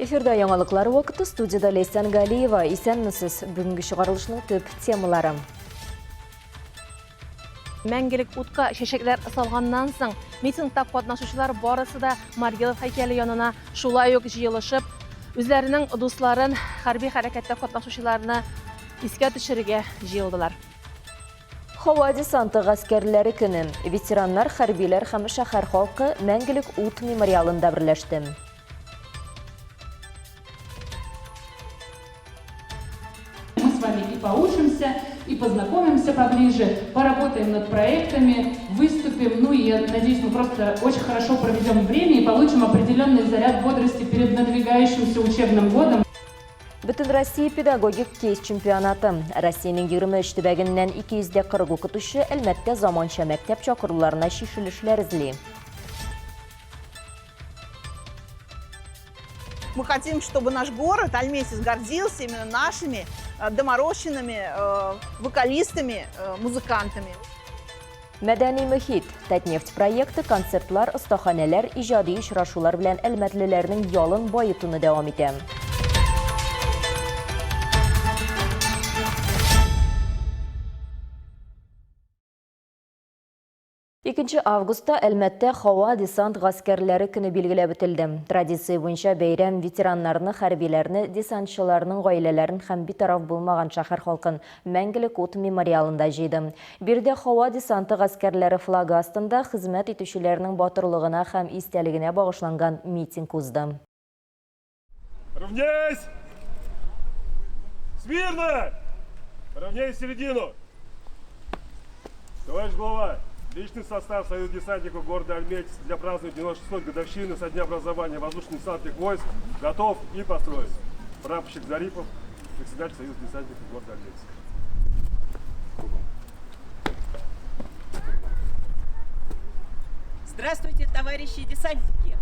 Эфирда яңалыклар вакыты студияда Ләйсән Галиева. Исәнмесез. Бүгенге чыгарылышның төп темалары. Мәңгелек утка чәчәкләр салганнан соң, митингта катнашучылар барысы да Маргелов һәйкәле янына шулай ук җыелышып, үзләренең дусларын, хәрби хәрәкәттә катнашучыларны искә төшерергә җыелдылар. Һава десанты гаскәрләре көне. Ветераннар, хәрбиләр һәм шәһәр халкы Мәңгелек ут мемориалында берләште. Мы с вами и поучимся, и познакомимся поближе, поработаем над проектами, выступим, ну и я надеюсь, мы просто очень хорошо проведем время и получим определенный заряд бодрости перед надвигающимся учебным годом. Бөтенроссия педагогик кейс чемпионаты. Россиянең 23 төбәгеннән 240 укытучы Әлмәттә заманча мәктәп чакыруларына чишелешләр эзли. Мы хотим, чтобы наш город Альметьевск гордился именно нашими доморощенными вокалистами, музыкантами. Мәдәни мөхит. Татнефть проекты концертлар, остаханәләр, иҗади очрашулар белән әлмәтлеләрнең ялын баетуны дәвам итә. Икенче августта Әлмәттә һава десант гаскәрләре көне билгеләп үтелде. Традиция буенча бәйрәм ветераннарны, хәрбиләрне, десантчыларның гаиләләрен һәм битараф булмаган шәһәр халкын Мәңгелек ут мемориалында җыйды. Биредә һава десанты гаскәрләре флагы астында хезмәт итүчеләрнең батырлыгына һәм истәлегенә багышланган митинг узды. Равняйсь! Смирно! Равняйсь в середину! Товарищ глава, личный состав Союза десантников города Альметьевск для празднования 96-й годовщины со дня образования воздушно-десантных войск готов и построен. Прапорщик Зарипов, председатель Союза десантников города Альметьевск. Здравствуйте, товарищи десантники!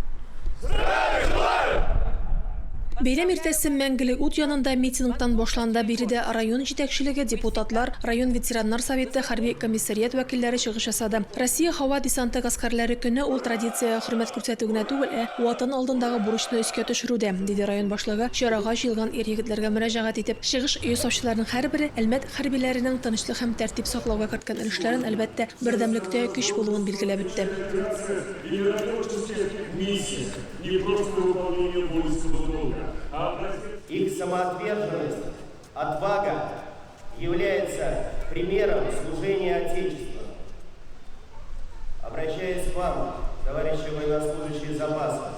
Бәйрәм иртәсе Мәңгелек ут янында митингтан башланды. Биредә район җитәкчелеге, депутатлар, район ветераннар советы, хәрби комиссариат вәкилләре чыгыш ясады. Россия һава десанты гаскәрләре көне ул традициягә хөрмәт күрсәтү генә түгел, ә Ватан алдындагы бурычны өскә төшерү дә, диде район башлыгы, чарага җыелган ир-егетләргә мөрәҗәгать итеп. Чыгыш ясаучыларның һәрбере Әлмәт хәрбиләренең тынычлык һәм тәртип саклауга керткән өлешләрен, әлбәттә, бердәмлектә көч булуын билгеләп үтте. Их самоотверженность, отвага является примером служения Отечеству. Обращаясь к вам, товарищи военнослужащие запаса,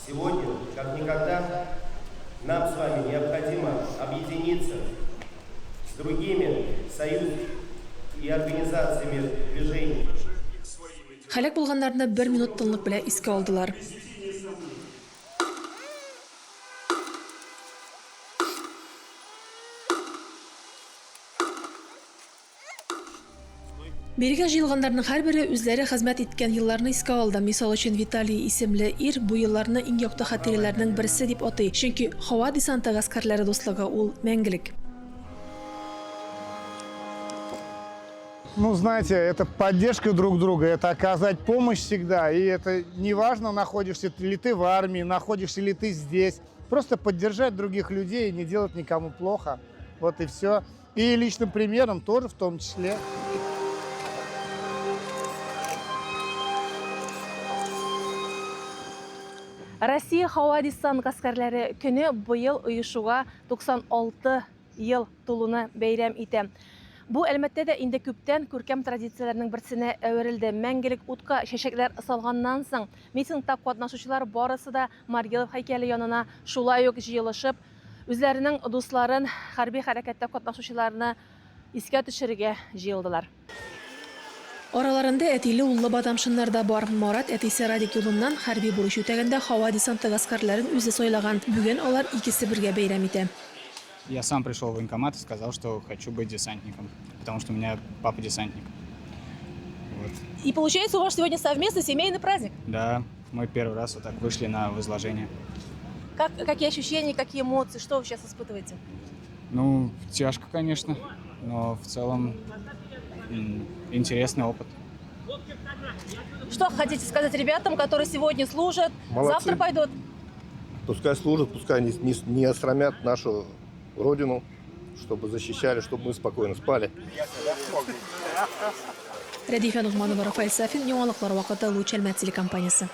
сегодня, как никогда, нам с вами необходимо объединиться с другими союз и организациями движений. Һәлак булганнарны бер минут тынлык белән искә алдылар. Бирегә җыелганнарның һәрбере үзләре хезмәт иткән елларны искә алды. Мисал өчен, Виталий исемле ир бу елларны иң якты хатирәләрнең берсе дип атый, чөнки һава десанты гаскәрләре дуслыгы ул мәңгелек. Ну, знаете, это поддержка друг друга, это оказать помощь всегда. И это неважно, находишься ли ты в армии, находишься ли ты здесь. Просто поддержать других людей и не делать никому плохо. Вот и все. И личным примером тоже в том числе. Россия һава десант гаскәрләре көне быел оешуга 96 ел тулуны бәйрәм итә. Бу, әлмәттә дә инде күптән күркәм традицияләрнең берсенә әверелде. Мәңгелек утка чәчәкләр салганнан соң, митингта катнашучылар барысы да Маргелов һәйкәле янына шулай ук җыелышып, үзләренең дусларын, хәрби хәрәкәттә катнашучыларны искә төшерергә җыелдылар. Араларында әтиле-уллы Бадамшиннар да бар. Марат әтисе Радик юлыннан хәрби бурыч үтәгәндә һава десанты гаскәрләрен үзе сайлаган. Бүген алар икесе бергә бәйрәм итә. Я сам пришел в военкомат и сказал, что хочу быть десантником, потому что у меня папа десантник. Вот. И получается, у вас сегодня совместный семейный праздник? Да, мы первый раз вот так вышли на возложение. Какие ощущения, какие эмоции, что вы сейчас испытываете? Ну, тяжко, конечно, но в целом интересный опыт. Что хотите сказать ребятам, которые сегодня служат, Молодцы. завтра пойдут? Пускай служат, пускай не, не, не осрамят нашу родину, чтобы защищали, чтобы мы спокойно спали. Рәдифә Ногманова, Рафаэль Сафин, Яңалыклар вакыты, Луч Әлмәт телекомпаниясе.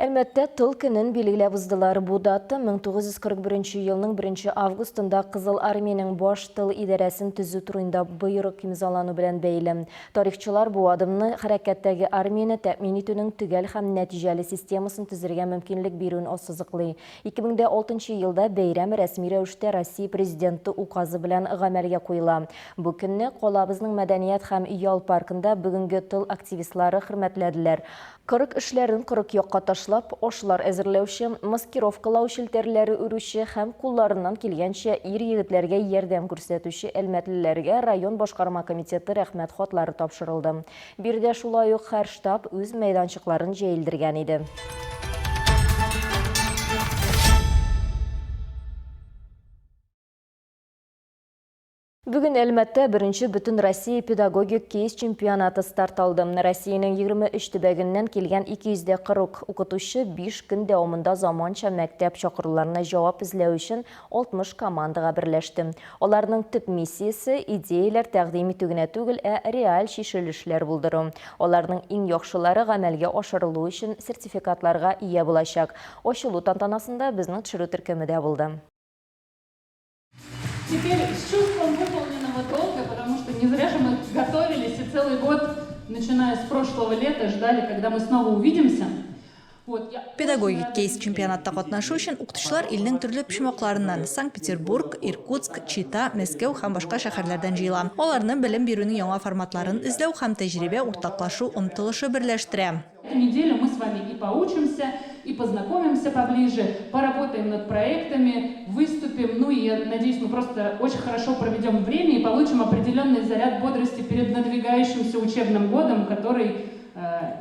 Әлмәттә тыл көнен билгеләп уздылар. Бу дата 1941 елның 1 августында Кызыл Армиянең баш тыл идарәсен төзү турында боерык имзалану белән бәйле. Тарихчылар бу адымны хәрәкәттәге армияне тәэмин итүнең төгәл һәм нәтиҗәле системасын төзергә мөмкинлек бирүен ассызыклый. 2006 елда бәйрәм рәсми рәвештә Россия Президенты указы белән гамәлгә куела. Бу көнне калабызның мәдәният һәм ял паркында бүгенге тыл активистлары хөрмәтләделәр. Кырык эшләрен кырык якка ташлап, ашлар әзерләүче, маскировкалау челтәрләре үрүче һәм кулларыннан килгәнчә ир-егетләргә ярдәм күрсәтүче әлмәтлеләргә район башкарма комитеты рәхмәт хатлары тапшырылды. Биредә шулай ук һәр штаб үз мәйданчыкларын җәелдергән иде. Бүген Әлмәттә беренче Бөтенроссия педагогик кейс чемпионаты старт алды. Россиянең 23 төбәгеннән килгән 240 укытучы 5 көн дәвамында заманча мәктәп чакыруларына җавап эзләү өчен 60 командага берләште. Аларның төп миссиясе идеяләр тәкъдим итү генә түгел, ә реаль чишелешләр булдыру. Аларның иң яхшылары гамәлгә ашырылу өчен сертификатларга ия булачак. Ачылу тантанасында безнең төшерү төркеме дә булды. Теперь с чувством выполненного долга, потому что не зря же мы готовились и целый год, начиная с прошлого лета, ждали, когда мы снова увидимся. Педагогик кейс чемпионатта катнашу өчен укытучылар илнең төрле почмакларыннан, Санкт-Петербург, Иркутск, Чита, Мәскәү һәм башка шәһәрләрдән җыела. Аларны белем бирүнең яңа форматларын эзләү һәм тәҗрибә уртаклашу омтылышы берләштерә. Эту неделю мы с вами и поучимся, и познакомимся поближе, поработаем над проектами, выступим. Ну и я надеюсь, мы просто очень хорошо проведем время и получим определенный заряд бодрости перед надвигающимся учебным годом, который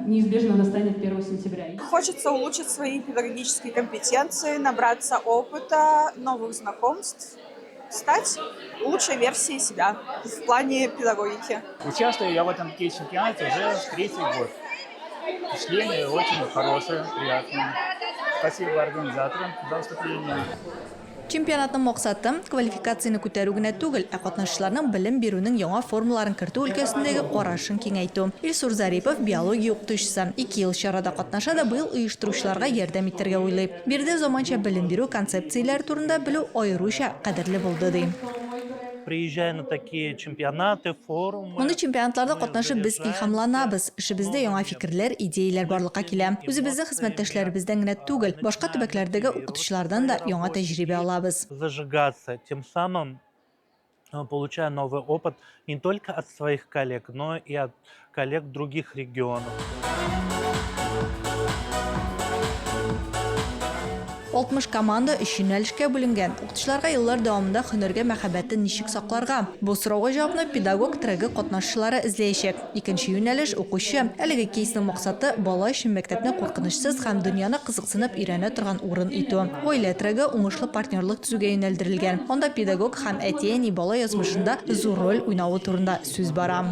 неизбежно настанет 1 сентября. Хочется улучшить свои педагогические компетенции, набраться опыта, новых знакомств, стать лучшей версией себя в плане педагогики. Участвую я в этом кейс-чемпионате уже третий год. Впечатление очень хорошее, приятное. Спасибо организаторам за выступление. Чемпионатның максаты квалификацияне күтәрү генә түгел, ә катнашучыларның белем бирүнең яңа формаларын кертү өлкәсендәге карашын киңәйтү. Илсур Зарипов биология укытучысы. Ике ел чарада катнаша да быел оештыручыларга ярдәм итәргә уйлый. Биредә заманча белем бирү концепцияләре турында белү аеруча кадерле булды, ди. Приезжая на такие чемпионаты, форумы. Мондый чемпионатларда катнашып без илһамланабыз. Эшебездә яңа фикерләр, идеяләр барлыкка килә. Үзебезнең хезмәттәшләребездән генә түгел, башка төбәкләрдәге укытучылардан да яңа тәҗрибә алабыз. Зажигаться, тем самым получая новый опыт не только от своих коллег, но и от коллег других регионов. 60 команда өч юнәлешкә бүленгән. Укытучыларга еллар дәвамында һөнәргә мәхәббәтен ничек сакларга? Бу сорауга җавапны педагог трегы катнашчылары эзләячәк. Икенче юнәлеш, укучы. Әлеге кейсның максаты, бала өчен мәктәпне куркынычсыз һәм дөньяны кызыксынып өйрәнә торган урын итү. Гаилә трегы уңышлы партнерлык төзүгә юнәлдерелгән. Анда педагог һәм әти-әни бала язмышында зур роль уйнавы турында сүз бара.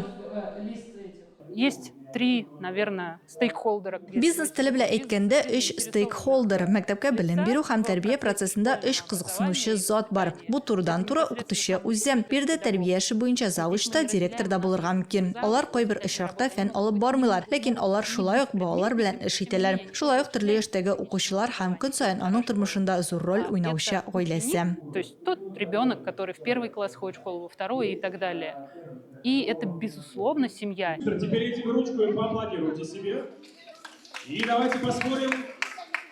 Есть три, наверное, стейкхолдера. Бизнес теле белән әйткәндә, өч стейкхолдер, мәктәпкә белем бирү һәм тәрбия процессында өч кызыксынучы зат бар. Бу турыдан-туры укытучы үзе. Биредә тәрбия эше буенча завуч та, директор да булырга мөмкин. Алар кайбер очракта фән алып бармыйлар, ләкин алар шулай ук балалар белән эш итәләр. Шулай ук төрле яшьтәге укучылар һәм көн саен аның тормышында зур роль уйнаучы гаиләсе. То есть тот ребенок, который в первый класс ходит в школу, во второй и так далее. И это, безусловно, семья. Теперь этим ручку и поаплодируйте себе. И давайте посмотрим,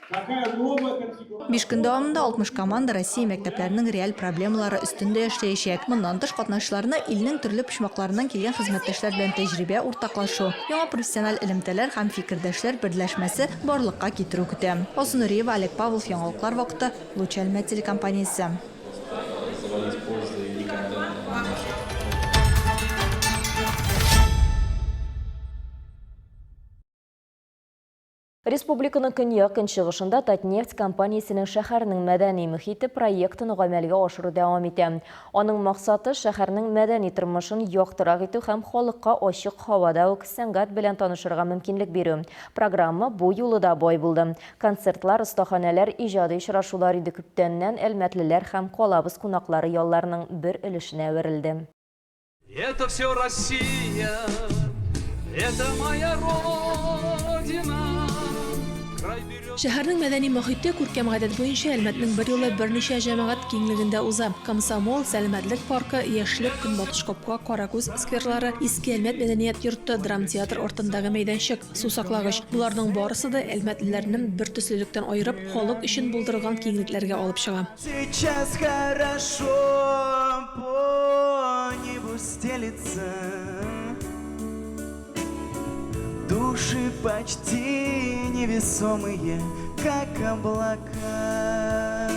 какая новая конфигурация. Биш көн дәвамында 60 команда Россия мәктәпләренең реаль проблемалары өстендә эшләячәк. Моннан тыш, катнашучыларны илнең төрле почмакларыннан килгән хезмәттәшләр белән тәҗрибә уртаклашу, яңа профессиональ элемтәләр һәм фикердәшләр берләшмәсе барлыкка китерү көтә. Алсу Нуриева, Олег Павлов, Яңалыклар вакыты, Луч Әлмәт телекомпаниясе. Республиканың көньяк-көнчыгышында Татнефть компаниясенең Шәһәрнең мәдәни мөхите проектын гамәлгә ашыру дәвам итә. Аның максаты, шәһәрнең мәдәни тормышын яктырак итү һәм халыкка ачык һавада үк сәнгать белән танышырга мөмкинлек бирү. Программа бу юлы да бай булды. Концертлар, остаханәләр, иҗади очрашулар инде күптәннән әлмәтлеләр һәм калабыз кунаклары ялларының бер өлешенә әверелде. Это все Россия, это моя Родина. Шәһәрнең мәдәни мохите күркәм гадәт буенча Әлмәтнең берьюлы берничә җәмәгать киңлегендә уза. Комсомол, Сәламәтлек паркы, Яшьлек, Көнбатыш капка, Каракүз скверлары, Иске Әлмәт мәдәният йорты, драмтеатр артындагы мәйданчык, сусаклагыч. Боларның барысы да әлмәтлеләрне бертөслелектән аерып, халык өчен булдырылган киңлекләргә алып чыга. Сейчас хорошо по небу стелится Души почти невесомые, как облака.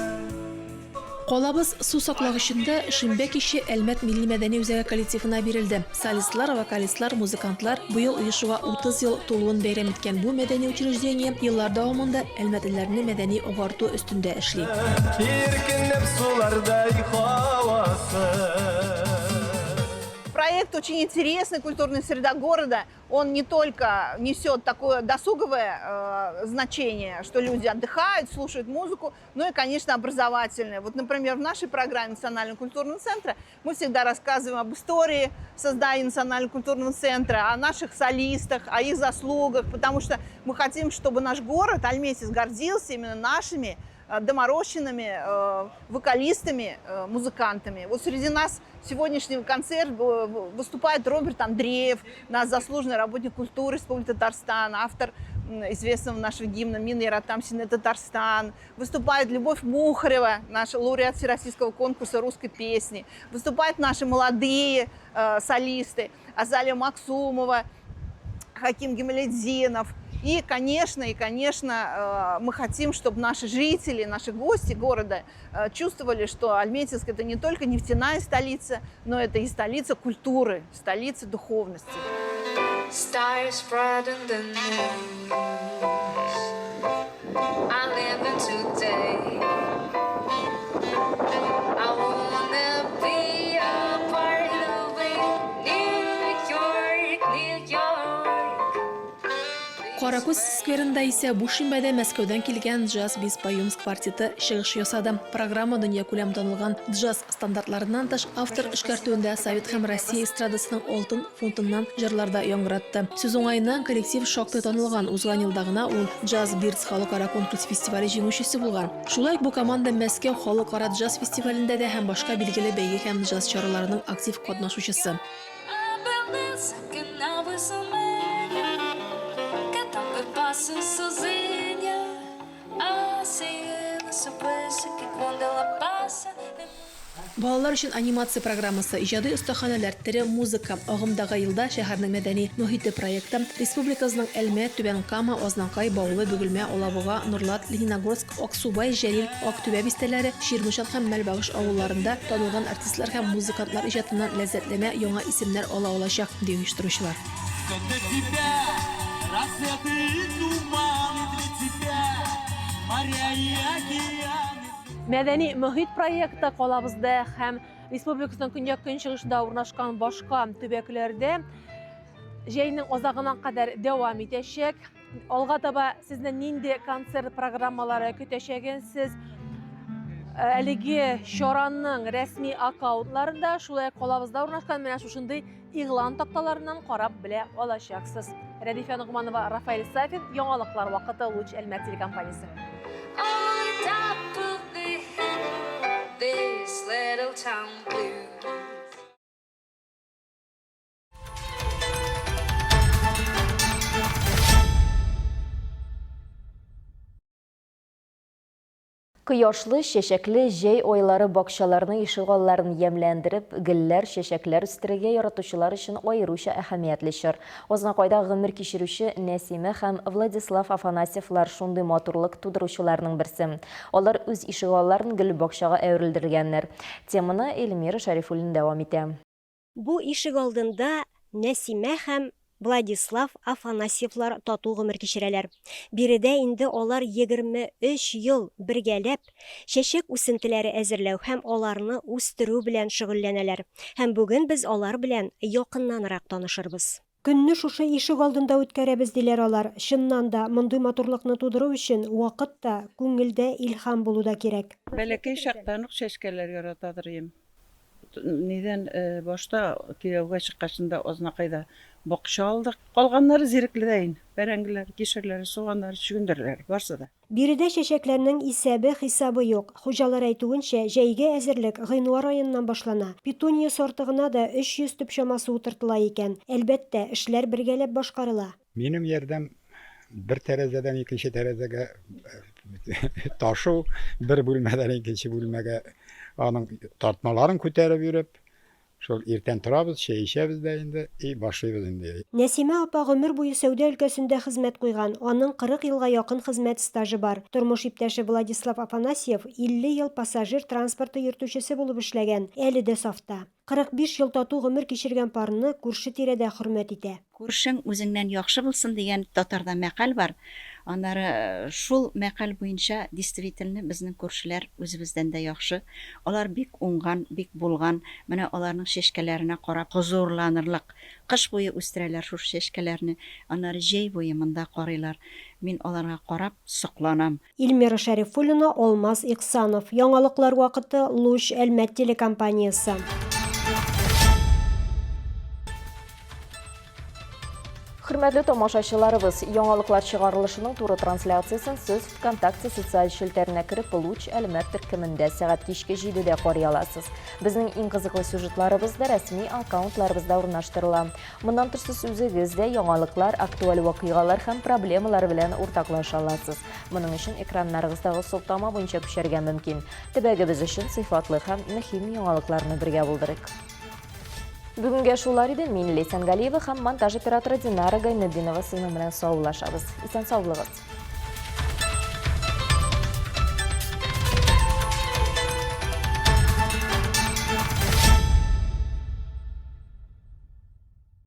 Калабыз су саклагычында шимбә киче Әлмәт милли-мәдәни үзәге коллективына бирелде. Солистлар, вокалистлар, музыкантлар быел оешуга 30 ел тулуын бәйрәм иткән бу мәдәни учреждение еллар дәвамында әлмәтлеләрне мәдәни агарту өстендә эшли. Иркенләп сулардай һавасы. Проект очень интересный, культурная среда города. Он не только несет такое досуговое значение, что люди отдыхают, слушают музыку, но и, конечно, образовательное. Вот, например, в нашей программе Национального культурного центра мы всегда рассказываем об истории создания Национального культурного центра, о наших солистах, о их заслугах, потому что мы хотим, чтобы наш город, Альметьевск, гордился именно нашими доморощенными вокалистами, музыкантами. Вот среди нас сегодняшний концерт выступает Роберт Андреев, наш заслуженный работник культуры Республики Татарстан, автор известного нашего гимна «Мин яратам сине, Татарстан». Выступает Любовь Мухарева, наш лауреат Всероссийского конкурса русской песни. Выступают наши молодые солисты Азалия Максумова, Хаким Гемалетдинов. И, конечно, мы хотим, чтобы наши жители, наши гости города чувствовали, что Альметьевск – это не только нефтяная столица, но это и столица культуры, столица духовности. Stars spreading the news. I'm living today. I wanna be a part of it. New York, New York. Каракүз скверында исә бу шимбәдә Мәскәүдән килгән Джаз Без Поюмс квартеты чыгыш ясады. Программа дөньякүләм танылган джаз стандартларыннан тыш, автор эшкәртүендә совет һәм Россия эстрадасының алтын фондыннан җырлар да яңгыратты. Сүз уңаеннан, коллектив шактый танылган. Узган елда гына ул Джаз Бирдс халыкара конкурс-фестивале җиңүчесе булган. Шулай ук бу команда Мәскәү халыкара джаз фестивалендә дә һәм башка билгеле бәйге һәм джаз чараларының актив катнашучысы. A beleza que não assemelha, que também passa sozinha. Assim ela só pensa que quando ela passa. Балалар өчен анимация программасы, иҗади остаханәләр, тере музыка. Агымдагы елда Шәһәрнең мәдәни мохите проекты республикабызның Әлмәт, Түбән Кама, Азнакай, Баулы, Бөгелмә, Алабуга, Нурлат, Лениногорск, Аксубай, Җәлил, Актүбә бистәләре, Чирмешән һәм Мәлбагыш авылларында танылган артистлар һәм музыкантлар иҗатыннан ләззәтләнә, яңа исемнәр ала алачак, ди оештыручылар. Для тебя рассветы и туманы, для тебя моря и океаны. Мәдәни мохит проекты калабызда һәм республикасының көньяк-көнчыгышында урнашкан башка төбәкләрдә җәйнең азагына кадәр дәвам итәчәк. Алга таба сезне нинди концерт программалары көтәчәген сез әлеге чараның рәсми аккаунтларында, шулай ук калабызда урнашкан менә шушындый игълан такталарыннан карап белә алачаксыз. Рәдифә Ногманова, Рафаэль Сафин, яңалыклар вакыты, Луч Әлмәт телекомпаниясе. On top of the hill, this little town blues. Кояшлы, чәчәкле җәй айлары бакчаларның ишегалларын ямьләндереп, гөлләр, чәчәкләр үстерергә яратучылар өчен аеруча әһәмиятле чор. Азнакайда гомер кичерүче Нәсимә һәм Владислав Афанасьевлар шундый матурлык тудыручыларның берсе. Алар үз ишегалларын гөл бакчага әверелдергәннәр. Теманы Эльмира Шәрифуллина дәвам итә. Бу ишек алдында Нәсимә һәм Владислав Афанасьевлар тату гомер кичерәләр. Биредә инде алар 23 ел бергәләп чәчәк үсентеләре әзерләү һәм аларны үстерү белән шөгыльләнәләр. Һәм бүген без алар белән якыннанрак танышырбыз. Көнне шушы ишек алдында үткәрәбез, диләр алар. Чыннан да, мондый матурлыкны тудыру өчен вакыт та, күңелдә илһам булу да кирәк. Бәләкәй чактан ук чәчкәләр яратадыр идем. Нидән башта кияүгә чыккачында Азнакайда бакча алдык. Калганнары Зирекледә инде. Бәрәңгеләр, кишерләре, суганнары, чөгендерләре, барсы да. Биредә чәчәкләрнең исәбе-хисабы юк. Хуҗалар әйтүенчә, җәйге әзерлек гыйнвар аеннан башлана. Петуния сорты гына да 300 төп чамасы утыртыла икән. Әлбәттә, эшләр бергәләп башкарыла. Минем ярдәм бер тәрәзәдән икенче тәрәзәгә ташу, бер бүлмәдән икенче бүлмәгә аның тартмаларын күтәреп йөреп, шул иртән торабыз, чәй эчәбез дә инде и башлыйбыз инде. Нәсимә апа гомер буе сәүдә өлкәсендә хезмәт куйган, аның 40 елга якын хезмәт стажы бар. Тормыш иптәше Владислав Афанасьев 50 ел пассажир транспорты йөртүчесе булып эшләгән, әле дә сафта. 45 ел тату гомер кичергән парны күрше-тирә дә хөрмәт итә. Күршең үзеңнән яхшы булсын дигән татарда мәкаль бар. Аннары шул мәкаль буенча действительно безнең күршеләр үзебездән дә яхшы. Алар бик уңган, бик булган. Менә аларның чәчкәләренә карап хозурланырлык. Кыш буе үстерәләр шушы чәчкәләрне. Аннары җәй буе монда карыйлар. Мин аларга карап сокланам. Эльмира Шәрифуллина, Алмаз Иксанов. Яңалыклар вакыты, Луч, Әлмәт телекомпаниясе. Хөрмәтле тамашачыларыбыз, яңалыклар чыгарылышының туры трансляциясен сез ВКонтакте социаль челтәренә кереп Луч Әлмәт төркемендә сәгать кичке 7-дә карый аласыз. Безнең иң кызыклы сюжетларыбыз да рәсми аккаунтларыбызда урнаштырыла. Моннан тыш сез үзегез дә яңалыклар, актуаль вакыйгалар һәм проблемалар белән уртаклаша аласыз. Моның өчен экраннарыгыздагы сылтама буенча күчәргә мөмкин. Төбәгебез өчен сыйфатлы һәм мөһим яңалыкларны бергә булдырыйк. Бүгенгә шулар иде. Мин Лейсан Галиева һәм монтаж операторы Динара Гайнетдинова сезнең белән саубуллашабыз. Исән сау булыгыз.